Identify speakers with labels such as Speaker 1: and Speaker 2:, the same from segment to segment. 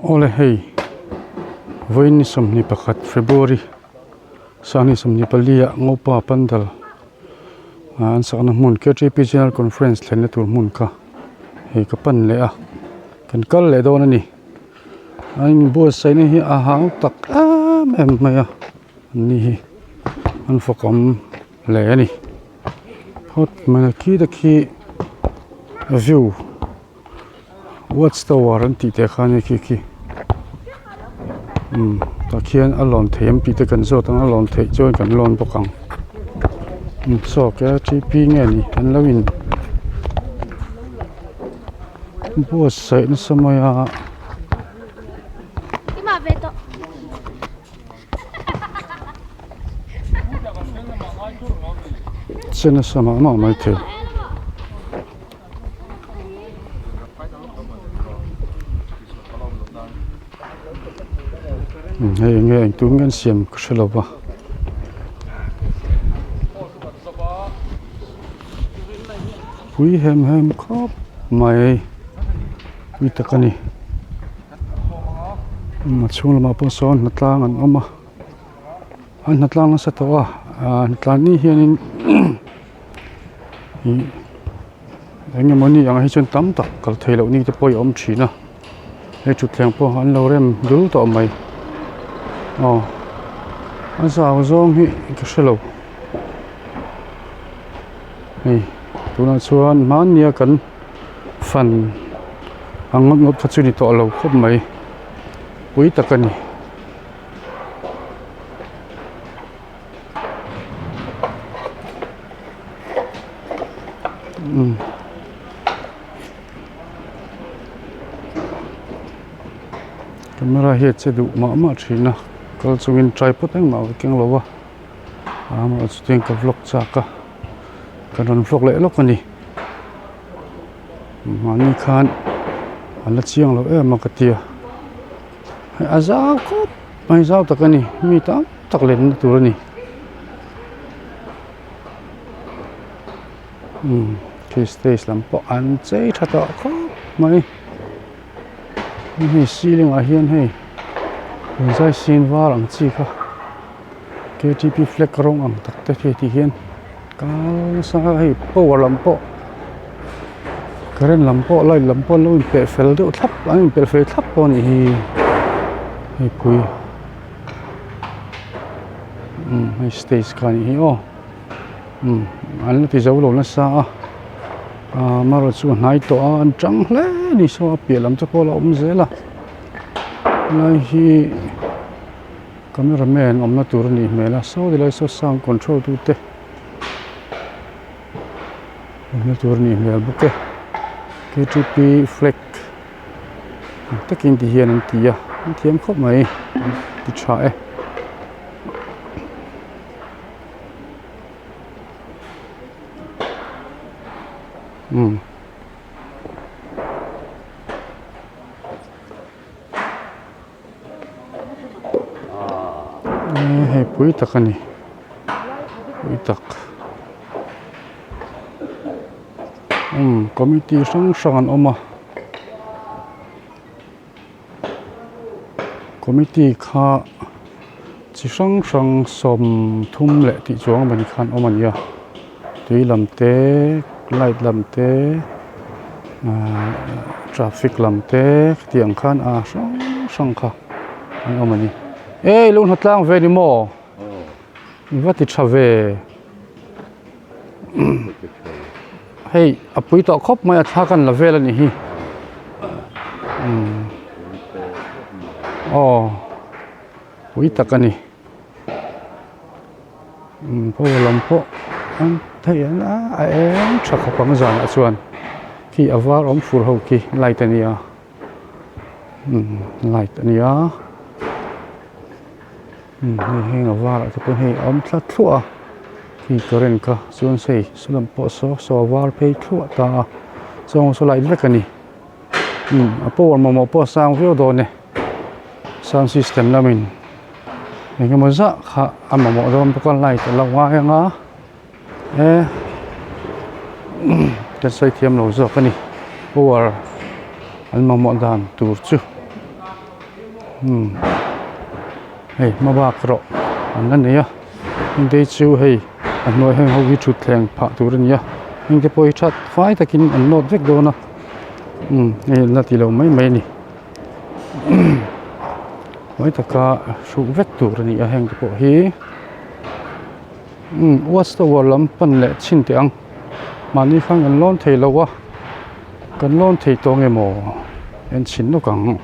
Speaker 1: Awle hei vawiin ni 21 February sangni 24 ah Ngopa Pandal ah an sakna hmun K_T_P General Conference thlenna tur hmun kha hei ka pan leh a kan kal leh dawn a ni a inbuatsaihna hi a hang tak em em mai a an ni hi an fawk awm hle a ni phawt mai a khi te khi view. Watch tower an tih teh kha ania khi khi umm tah khian a lawn theih em tih te kan zawt ang a lawn theih chuan kan lawn bawk ang umm saw K T P nge ni an lo in buatsaih nasa mai a. Che nasa mah mah mai thei. Hei enge engtur nge an siam ka hre lo va pui hem hem khawp mai pui tak a ni a chhung lamah pawh sawn hnatlang an awm a an hnatlang nasa tawh a ah hnatlang ni hianin Ih eng emaw ni ang hi chuan tam tak kal theih loh ni te pawh hi a awm thin a hei thutthleng pawh an lo rem dul tawh mai aw a zau zawng hi ka hre lo hei tunah chuan hmannia kan fan ang ngawt ngawt kha chu ni tawh lo khawp mai pui tak a ni. Camera hi a che duh mah mah thin a kal chungin tripod engmah ka keng lo va amaherawh chutiang ka vlog chak a ka rawn vlog leh lawk a ni mahni khan a la chiang lo em a ka ti a hei a zau khawp mai zau tak a ni mi tam tak lenna tur a ni umm khi stage lam pawh an chei tha tawh khawp mai hei ceiling ah hian hei inzai sin var ang chi kha K T P flag rawng ang tak te khi ti hian kal nasa a hei power lam pawh current lam pawh light lam pawh an lo inpeh fel deuh thlap an inpeh fel thlap pawh a nih hi hei pui umm hei stage kha a nih hi aw umm an la ti zo lo nasa a ah amaherawhchu chu a hnai tawh a an tang hle a ni saw a piah lam te pawh a la awm zel a helai hi. Camera man awmna tur a nih hmel a saw tilai saw sound control tu te awmna tur a nih hmel bawk e k t p flag ang takin ti hian an ti a an thiam khawp mai an ti tha e. Umm. Hei pui tak a ni pui tak umm committee hrang hrang an awm a committee kha chi hrang hrang 30 leh tih chuang emaw ni khan awm a ni a tui lam te light lam te ahh traffic lam te khatiang khan a hrang hrang kha an awm a ni ei lo hna tlang ve ni maw i va ti tha ve hei a pui tawh khawp mai a thla kan la vel a nih hi umm aw pui tak a ni. Umm power lam pawh an theih an a a eng tha khawp ang zanah chuan khi a var awm fur ho khi light a nia umm light a nia umm hei heng a varah te pawh hei a awm thla thluah a khi current kha chuan hei saw lam pawh saw saw a var phei thluah ta a chuan saw light vek a ni umm a power mamawh pawh a sang viau dawn e sound system lamin. Eng emaw zah kha a mamawh dawn bawk a light a lo ngai ang a e kan sawi thiam lo zawk a ni power an mamawh dan tur chu. Umm hei hma bak erawh an la nei a hengte chu hei a hnuai heng ho hi thutthleng phah tur a ni a hengte pawh hi that fai takin an nawt vek dawn a umm hei an la ti lo mai mai a ni mawi taka hruh vek tur a ni a hengte pawh hi umm watch tower lam pan leh chhin teh ang mahni khan kan lawn thei lo a kan lawn thei tawh nge maw en chhin nawk ang.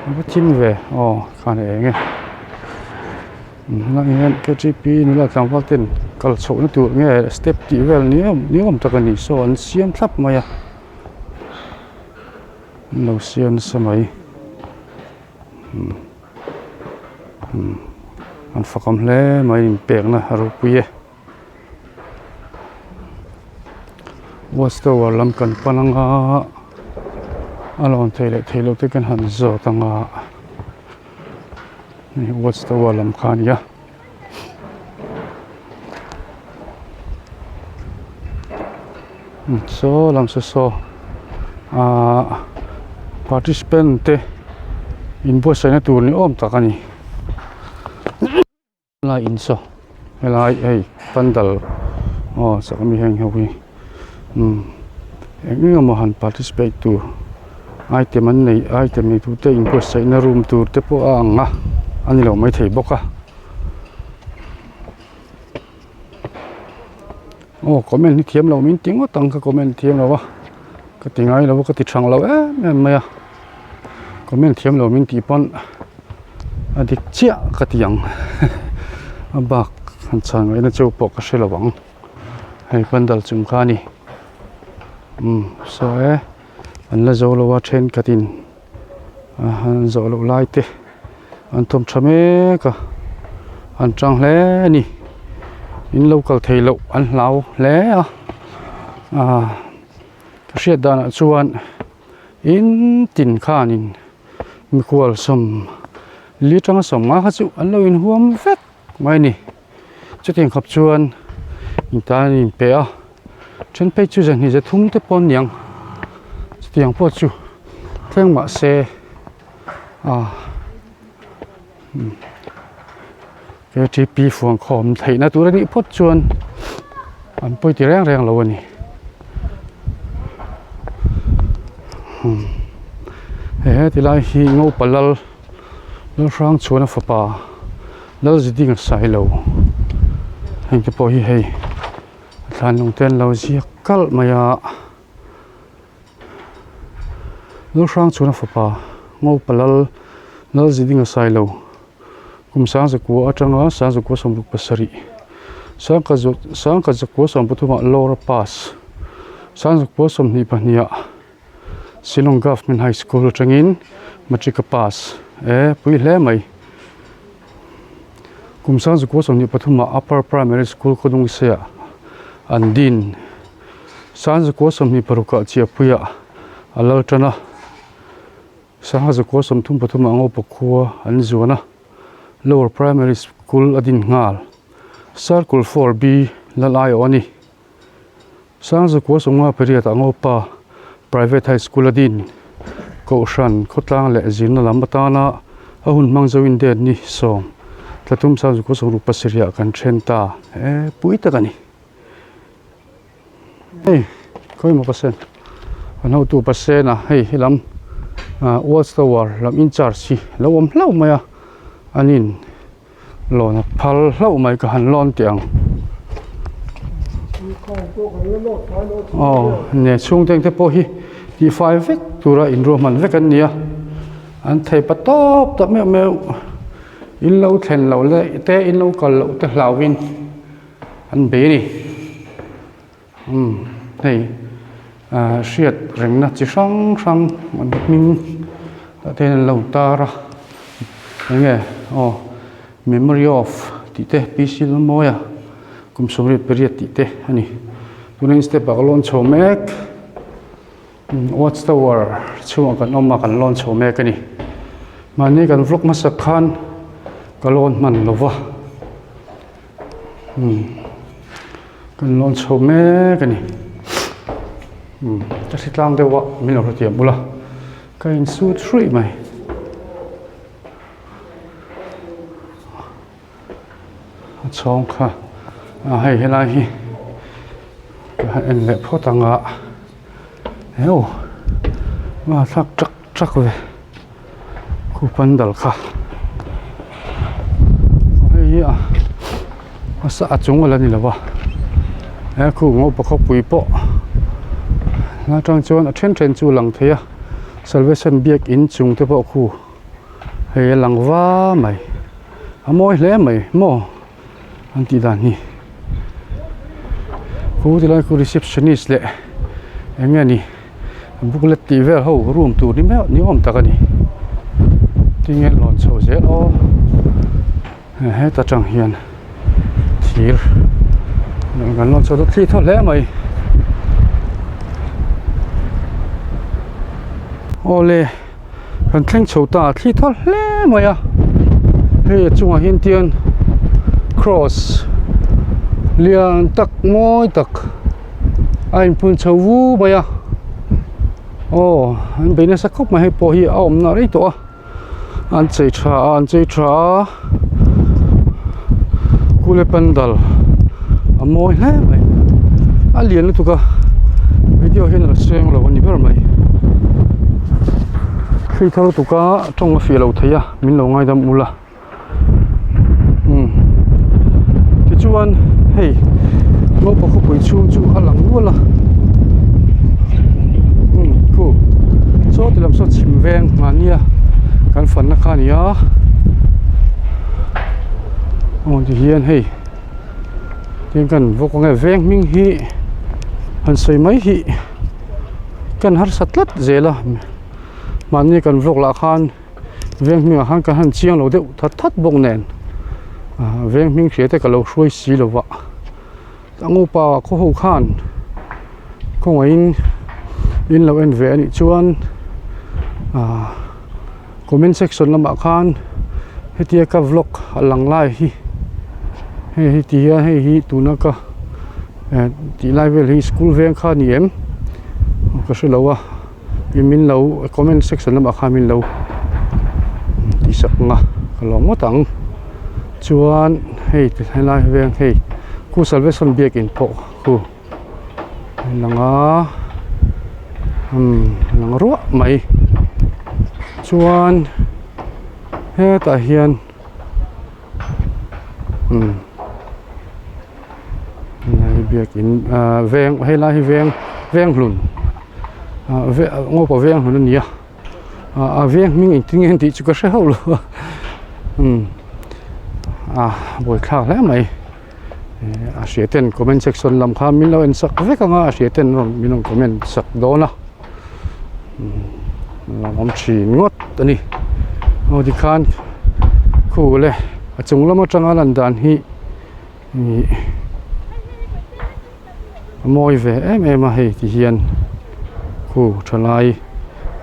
Speaker 1: A va thim ve aw khan a eng e helaiah hian k t p nula tlangval ten kal chhoh na tur nge step tih vel ni awm ni awm tak a ni saw an siam thlap mai a an lo siam nasa mai umm umm an fakawm hle mai inpekna a ropui e. Watch tower lam kan pan anga a lawn theih leh theih loh te kan han zawt anga hei watch tower lam kha a ni a. Saw lam saw saw ahh participant te inbuatsaihna tur ni awm tak a ni. Helai in saw helai hei pandal aw sak ami heng ho hi umm eng eng emaw han participate tur item an neih item nei tur te inbuatsaihna room tur te pawh a ang a a ni lo maithei bawk a aw comment hi thiam lo min ti ngawt ang ka comment thiam lo a ka ti ngai lo a ka ti thang lo em em mai a. Comment thiam lo min tih pawn a dik chiah ka ti ang a bak han chhan ngaihna chu pawh ka hre lo ang hei pandal chung kha a ni umm saw e an la zo lo a thenkhatin an zawh loh lai te an thawm tha mek a an tang hle a ni in lo kal thei loh an hlau hle a ah ka hriat danah chuan. In tin khanin mikhual sawm li atanga sawm nga kha chu an lo inhuam vek mai a ni chutiang khawp chuan in tan an inpe a then phei chu zan hnih za thum te pawh an ni ang chutiang pawh chu thleng mahse ah K T P fuan khawm theihna tur a nih phawt chuan an pawi ti reng reng lo a ni he heti lai hi Ngopa lal Lalhrangchhuana fapa Lalzidinga Sailo heng te pawh hi hei a thlan lung te an lo ziak kalh mai a. Lalhrangchhuana fapa Ngopa Lal Lalzidinga Sailo kum Sangzakua atanga Sangzakua 67 Sangka Zakua 73 ah Lora Pass Sangzakua 22 ah Shillong Government High School atangin Matric a pass e pui hle mai. Kum Sangzakua 23 ah Upper Primary School Khawdungse ah an din. Sangzakua 26 ah Chiahpuia a lal tan a, Sangha zakua 33 ah Ngopa khua an zuan a, Lower Primary School a din nghal. Circle 4B lal aiawh a ni. Sangzakua 58 ah Ngopa Private High School a din. Kohhran, khawtlang leh zirna lam atana a hun hmang zo in det ni sawm tlathum Sangzakua 67 ah kan then ta. E pui tak a ni. Hei khawimaw pasien an hotu pasien a hei helam ah watch tower lam in charge hi a lo awm hlauh mai a an in lawn a phal hlauh mai ka han lawn teh ang aw ne chhungte te pawh hi tihfai vek tura inruahman vek an ni a an thei pa tawp tak meuh meuh in lo thlen loh leh te in lo kal loh te hlauhin. An bei a ni. Umm hei ah hriat rengna chi hrang hrang an hming tah te hian an lo tar a enge aw memory of tih te P C Lalmawia kum sawmriat pariat tih te a ni tuna in step ah ka lawn chho mek watch tower chhungah kan awm a kan lawn chho mek a ni mahni kan vlog hmasak khan ka lawn hman lo va. Umm kan lawn chho mek a ni umm ka hre tlang deuh a min lo hrethiam bul a ka insut hruih mai. chhawng kha a hei helai hi ka han en leh phawt ang a heu a thlak tak tak ve khu pandal kha hei hi a a chung a la ni lo va he khu ngopa khawpui pawh atang chuan a then then chu a lang thei a salvation biakin chung te pawh khu hei a lang va mai a mawi hle mai maw an tih dan hi khu tilai khu receptionist leh eng nge ni booklet tih vel ho room tur ni meuh ni awm tak a ni tinge lawn chho zel aw heta tang hian thir kan lawn chho thli thaw hle mai awle kan thleng chho ta thli thaw hle mai a hei a chungah hian tian cross lian tak mawi tak a inphun chho vu mai a aw an bei nasa khawp mai hei pawh hi a awmna rei tawh a an chei tha a an chei tha a kule pandal a mawi hle mai a lian lutuk a video hian a la seng lo a ni ber mai thli thar lutuk a tawng a fiah lo thei a min lo ngaidam ula. Umm tichuan hei naupang khawpui chhung chu a lang nual a umm khu saw ti lam saw chhim veng mahnia kan fanna kha a ni a aw ti hian hei tin kan vawk ang e veng hming hi han sawi mai hi kan harsa tlat zel a mahni kan vawk lah khan. Veng hmingah khan ka han chiang lo deuh that that bawk nen ah veng hming hria te ka lo hruai si lo va a ngupa khaw ho khan kawngaihin in lo en ve a nih chuan ah comment section lamah khan hetia ka vlog a lang lai hi hei hi ti hian hei hi tuna ka eh tih lai vel hi school veng kha a ni em ka hre lo a. Ih min lo comment section lamah khan min lo tih sak ang a ka lawm ngawt ang chuan hei ti helai veng hei khu salvation biakin pawh khu a lang a umm a lang ruah mai chuan hetah hian umm helai biakin ahh veng helai hi veng veng hlun ah ngawpa veng hlun a ni a ah a veng hming engtin nge tih chu ka hre hauh lo a umm ah buaithlak hle mai a hria ten comment section lam kha min lo en sak vek ang a a hria ten rawn min rawn comment sak dawn a umm a awm thin ngawt a ni aw tikhan khu le a chung lam atanga lan dan hi ih a mawi ve em em a hei ti hian khu thalai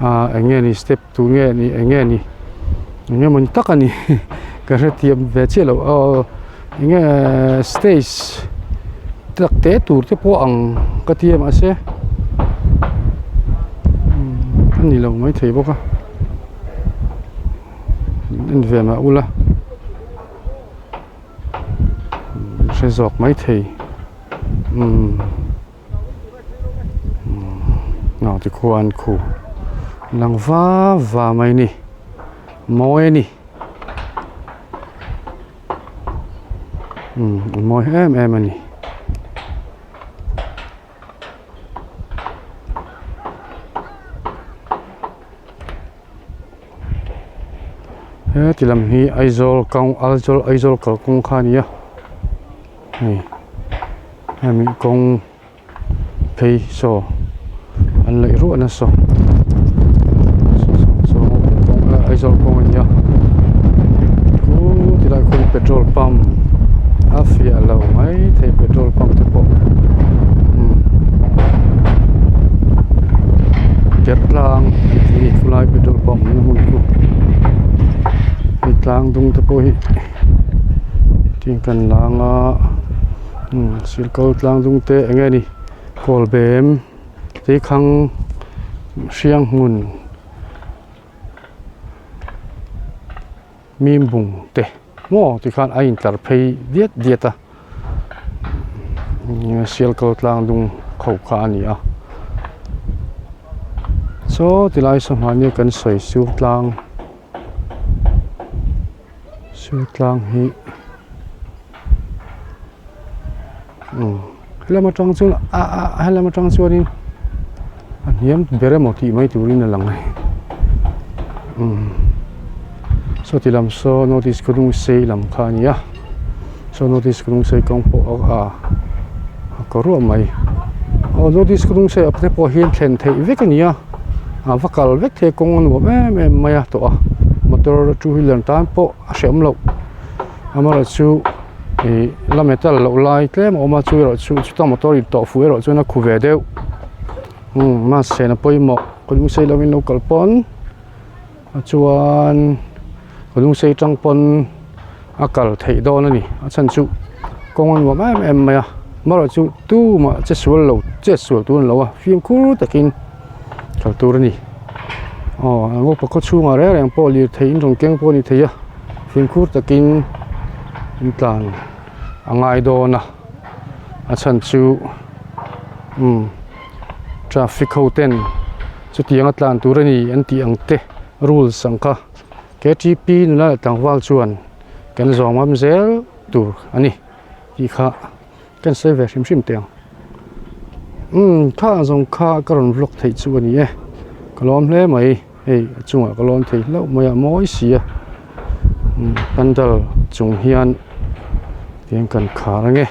Speaker 1: ah eng nge ni step tur nge ni eng nge ni eng nge mawni tak a ni ka hrethiam ve chiah loh aw eng nge stage tak te tur te pawh ang ka ti a mahse a ni lo maithei bawk a en ve mah ula. Hre zawk mai thei umm umm tikhuan khu lang va va mai a ni mawi a ni umm a mawi em em a ni. Heti lam hi Aizawl kawng Aizawl Aizawl kalkawng kha a ni a hei hemi kawng phei saw an laih ruah nasa saw Aizawl kawng a ni a khuti lai khuan petrol pump a fiah lo maithei petrol pump te pawh umm ker tlang an tih hi khulai petrol pump awmna hmun chu hei tlang dung te pawh hi tin kan lang a umm silkawl tlang dung te eng nge ni kawl bem teikhang hriang hmun. Mimbung te. Maw tikhan a intlar phei diat diat a sial kal tlang dung kho kha a ni a saw tilai sangha nia kan sawi sur tlang sur tlang hi umm helam atang chuan a a helam atang chuanin a hniam ber emaw tih mai turin a lang a ni umm saw ti lam saw north east khawlung sei lam kha a ni a saw north east khawlung sei kawng pawh a a kawr ruah mai aw north east khawlung sei ah te pawh hian thlen theih vek a ni a a va kal vek thei a kawng a nuam em em mai a tawh a motor two wheeler tan pawh a hrehawm loh amaherawhchu ih la metal loh lai tlem a awm a chu erawh chu chuta motor in tawh fuh erawh chuan a khu ve deuh umm mask chen a pawimawh kawlung sei lovin lo kal pawn a chuan kawlung sei tang pawn a kal theih dawn a ni a chhan chu kawng a nuam em em mai a amaherawhchu tumah che sual lo chet sual tur a ni lo a fimkhur takin kal tur a ni aw a ngopa khaw chhungah reng reng pawh lirthei in rawn keng pawh a ni thei a fimkhur takin in tlan a ngai dawn a a chhan chu umm traffic ho ten chutianga tlan tur a ni an tih ang te rules ang kha K T P nula leh tlangval chuan kan zawm ngam zel tur a ni tih kha kan sawi ve hrim hrim teh ang umm kha zawng kha ka rawn vlog theih chu a ni e ka lawm hle mai hei a chungah ka lawm thei hlauh mai a mawi si a umm pandal chung hian tiang kan khar ange.